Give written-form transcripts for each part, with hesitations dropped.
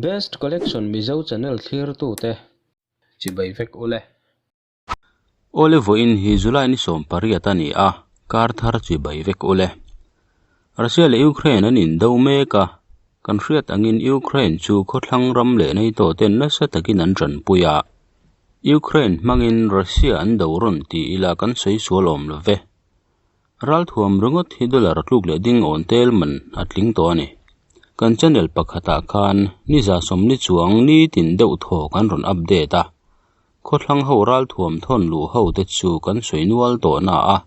Best Collection Mizo channel thlirtute chibai vek ule. Awle vawiin hi July ni 18 a ni a, kar thar chibai vek ule. Russia leh Ukraine an indo mek a, kan hriat angin Ukraine chu khawthlang ram leh NATO ten nasa takin an tanpui a. Ukraine hmangin Russia an do rawn ti ila kan sawi sual awm lo ve. Ralthuam ringawt hi dollar tluk leh ding awn tel man a tling tawh a ni. Kan channel pakhatah khan ni za sawmli chuang nitin deuh thaw kan rawn update a. Khawthlang ho ralthuam thawn luh ho te chu kan sawi nual tawh na a,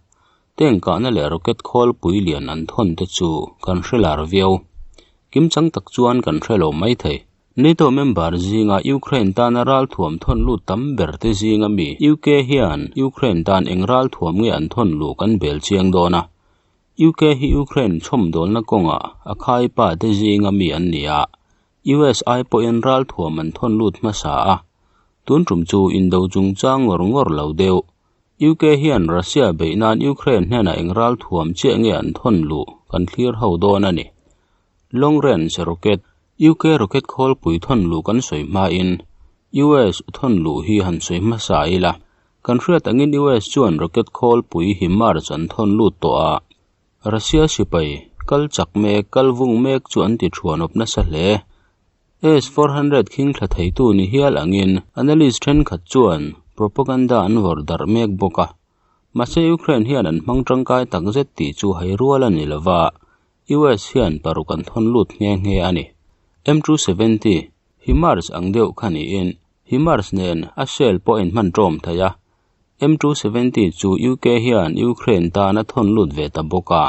tank kahna leh rocket khawlpui lian an thawn te chu kan hre lar viau. Kimchang tak chuan kan hre lo maithei. NATO member zinga Ukraine tana ralthuam thawn lut tam ber te zinga mi UK hian Ukraine tan eng ralthuam nge an thawn luh kan bel chiang dawn a. UK hi Ukraine chhawmdawlna kawngah a khaipa te zinga mi an ni a, US ai pawhin ralthuam an thawn lut hmasa a. Tun tum chu indo chungchang ngawr ngawr lo deuh. UK hian Russia beih nan Ukraine hnenah eng ralthuam chiah nge an thawn luh kan thlir ho dawn a ni. Long range rocket UK rocket khawlpui thawn luh kan sawi hmain US thawn luh hi han sawi hmasa ila, kan hriat angin US chuan rocket khawlpui hi March an thawn lut tawh a, Russia sipai kal chak mek kal vung mek chu an ti thuan awp nasa hle. S-400 khing thla theitu ni hial angin analyst thenkhat chuan propaganda an vawrh darh mek bawk a, mahse Ukraine hian an hmang tangkai takzet tih chu hai rual a ni lova, US hian paruk an thawn lut nghe nghe a ni. M270, HIMARS ang deuh kha niin, HIMARS nen a shell pawh a inhman tawm thei a. M270 chu UK hian Ukraine tan a thawn lut ve ta bawk a.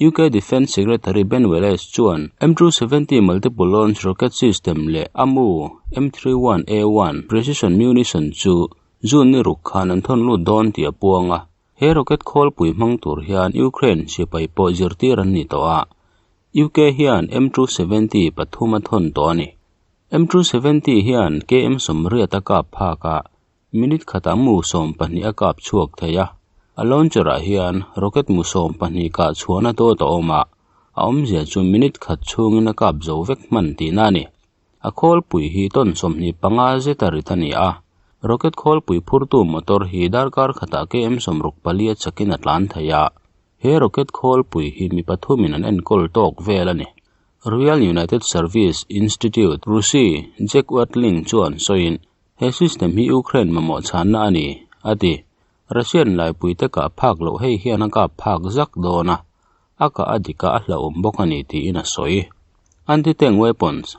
UK Defence Secretary Ben Wallace chuan M270 Multiple Launch Rocket System leh a mu M31A1 Precision Munition chu June ni ruk khan an thawn lut dawn tih a puang a. He rocket khawlpui hmang tur hian Ukraine sipai pawh zirtir an ni tawh a, UK hian M270 pathum a thawn tawh a ni. M270 hian KM sawmriat a kap phak a, minute khatah mu 12 a kap chhuak thei a. A launcher-ah hian rocket mu 12 kah chhuahna dawt a awm a, a awmzia chu minute khat chhungin a kap zo vek hman tihna a ni. A khawlpui hi tawn 25 zeta rit a ni a, rocket khawlpui phurtu motor hi darkar khatah KM 64 a chakin a tlan thei a, he rocket khawlpui hi mi pathumin an enkawl tawk vel a ni. Royal United Service Institute, RUSI, Jack Watling chuan sawiin, He system hi Ukraine mamawh chhanna a ni, a ti. Russian laipuite kah phak loh hei hian a kap phak zak dawn a, a kah a dik a a hlauhawm bawk a ni tiin a sawi. Anti-tank weapons,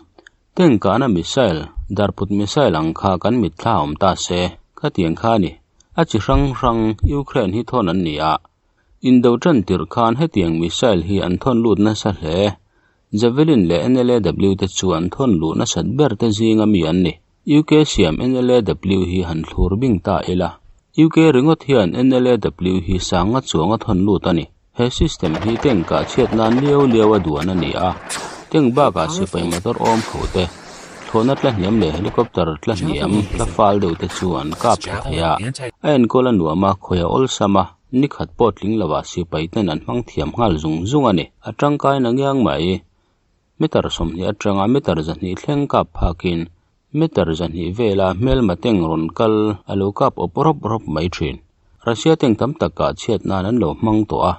Tank kahna missile, darput missile ang kha kan mitthla awm ta se, khatiang kha a ni. A chi hrang hrang Ukraine hi thawn an ni a, indo tan tirh khan hetiang missile hi an thawn lut nasa hle. Javelin leh NLAW te chu an thawn luh nasat ber te zinga mi an ni. UK siam NLAW hi han thlur bing ta ila. UK ringawt hian NLAW hi sanga chuanga thawn lut a ni. He system hi tank kah chhiat nan liau liau a duan a ni a. Tank bakah sipai motor awm kho te, thlawhna tla hniam leh helicopter tla hniam tla fal deuh te chu an kap thla thei a. A enkawl a nuam a, khawi a awlsam a, ni khat pawh tling lovah sipai ten an hmang thiam nghal zung zung a ni. A tangkai na ngiang mai. Meter 20 atanga meter 200 thleng kap phakin meter 200 vela hmelma tank rawn kal a lo kap awp rawp rawp mai thin. Russia tank tam tak kah chhiat nan an lo hmang tawh a,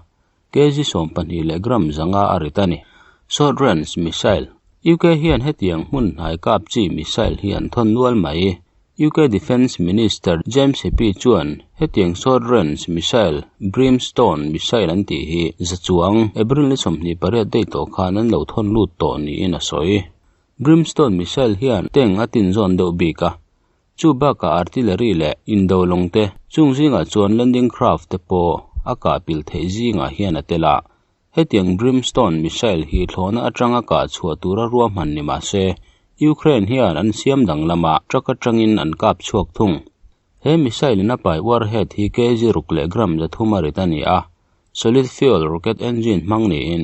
kg 12 leh gram zanga a rit a ni. Short range missile, UK hian hetiang hmun hnai kap chi missile hi an thawn nual mai. UK Defence Minister James Heappey chuan hetiang short range missile Brimstone missile an tih hi za chuang April ni 28 daih tawh khan an lo thawn lut tawh niin a sawi. Brimstone missile hian tank a tinzawn deuh bik a, chu bakah artillery leh indo lawng te chung zingah chuan landing craft te pawh a kah pil theih zingah hian a tel a. Hetiang Brimstone missile hi thlawhna atanga kah chhuah tura ruahman ni mah se, Ukraine hian an siam danglam a, truck atangin an kap chhuak thung. He missile in a pai warhead hi kg ruk leh gram 300 a rit a ni a, solid fuel rocket engine hmang niin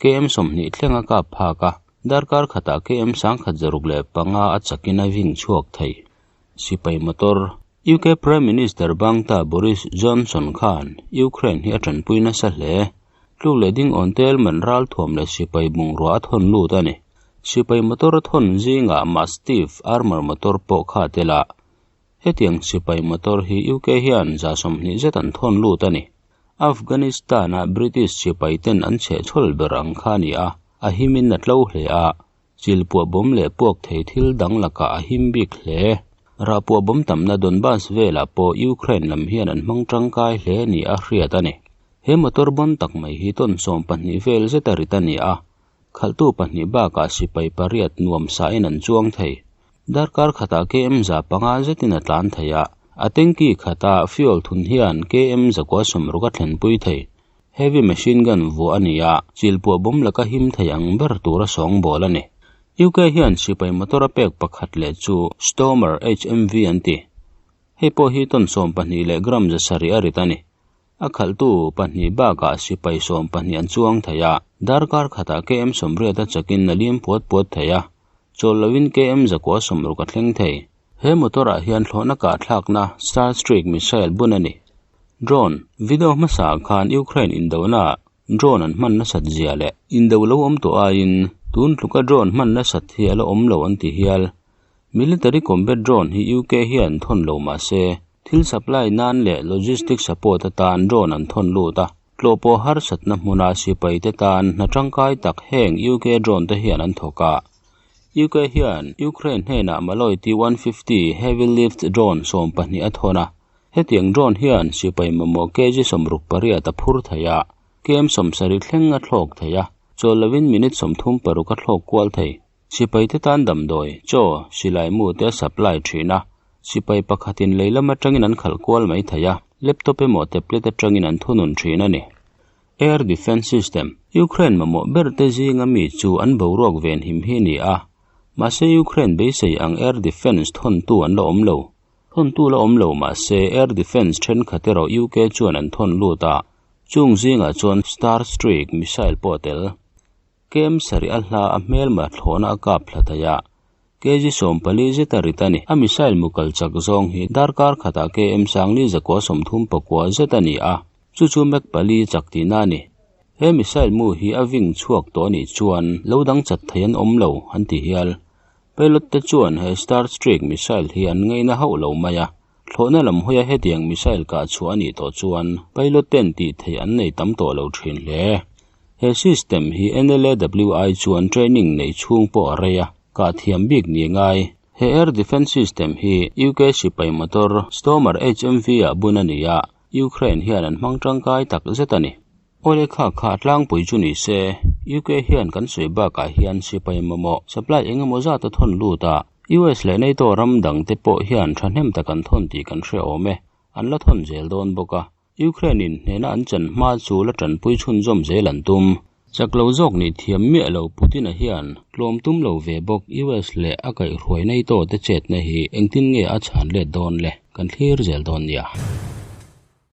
KM 20 thleng a kap phak a, darkar khatah KM 1105 a chakin a ving chhuak thei. Sipai motor, UK Prime Minister bangta Boris Johnson khan Ukraine hi a tanpui nasa hle. Tluk leh ding awn tel man ral thuam leh sipai bungrua a thawn lut a ni. Sipai motor thawn zingah Mastiff armour motor pawh kha a tel a. Hetiang sipai motor hi UK hian 20 zet an thawn lut a ni. Afghanistan-a British sipai ten an chhehchhawl ber ang kha a ni a, a himin a tlo hle a. Chil puah bawm leh puak thei thil dang lakah a him bik hle. Rah puah bawm tamna Donbas velah pawh Ukraine lam hian an hmang tangkai hle ni a hriat a ni. He motor bawn tak mai hi tawn 12 vel zeta rit a ni a, khalhtu pahnih bakah sipai pariat nuam sain an chuang thei. Darkar khatah KM 500 zetin a tlan thei a, a tanky khata fuel thun hian KM 160 a thlenpui thei. Heavy machine gun vuah a ni a, chilpuah bawm laka him thei ang ber tura sawngbawl a ni. UK hian sipai motor a pek pakhat leh chu Stormer HMV an ti. Hei pawh hi tawn 12 leh gram 700 a rit a ni. A khalhtu pahnih bakah sipai 12 an chuang thei a, darkar khatah KM 80 a chakin a lim puat puat thei a, chawl loin KM 160 a thleng thei. He motor ah hian thlawhna kah thlakna Star Streak missile bun a ni. Drone, Video hmasa ah khan Ukraine indona ah drone an hman nasat zia leh indo lo awm tawh aiin tun tluka drone hman nasat hi a la awm lo an ti hial. Military combat drone hi UK hian thawn lo mah se thil supply nan leh logistic support atan drone an thawn lut a, tlawh pawh harsatna hmuna sipai te tan hna tangkai tak heng UK drone te hian an thawk a. UK hian Ukraine hnenah Malloy T-150 heavy lift drone 12 a thawn a, hetiang drone hian sipai mamawh kg 68 a phur thei a, km 70 thleng a thlawk thei a, chawl lovin minute 36 a thlawk kual thei. Sipai te tan damdawi, chaw, silai mu te a supply thin a, sipai pakhatin lei lam atangin an khalh kual mai thei a, laptop emaw tablet atangin an thunun thin a ni. Air Defence System, Ukraine mamawh ber te zinga mi chu an boruak ven him hi a ni a, mahse Ukraine beisei ang Air Defence thawntu an la awm lo. Thawntu la awm lo mahse Air Defence thenkhat erawh UK chuan an thawn lut a, chung zingah chuan Star Streak missile pawh a tel. KM sarih a hla a hmelma thlawhna a kap thla thei a, kg 14 zeta rit a ni. A missile mu kal chak zawng hi darkar khatah KM 4,039 zet a ni a, chu chu Mach pali chak tihna a ni. He missile mu hi a ving chhuak tawh a nih chuan lo dang chat thei an awm lo, an ti hial. Pilot te chuan he Star Streak missile hi an ngaina hauh lo mai a, thlawhna lam hawia hetiang missile kah chhuah a nih tawh chuan pilot ten tih theih an nei tam tawh lo thin hle. He system hi NLAWI chuan training nei chhung pawh a rei a, kah thiam bik ni ngai. He air defence system hi UK sipai motor Stormer HMV ah bun a ni a, Ukraine hian an hmang tangkai tak zet a ni. Awle kha kha tlangpui chu ni se, UK hian kan sawi bakah hian sipai mamawh supply eng emaw zat a thawn lut a, US leh NATO ram dang te pawh hian thahnem tak an thawn tih kan hre awm e, an la thawn zel dawn bawk a. Ukraine in hnena an chan hma chu la tanpui chhunzawm zel an tum. Chak lo zawk nih thiam miah lo Putin-a hian tlawm tum lo ve bawk US leh a kaihhruai NATO te chetna hi engtin nge a chhan let dawn le? Kan thlir zel dawn nia.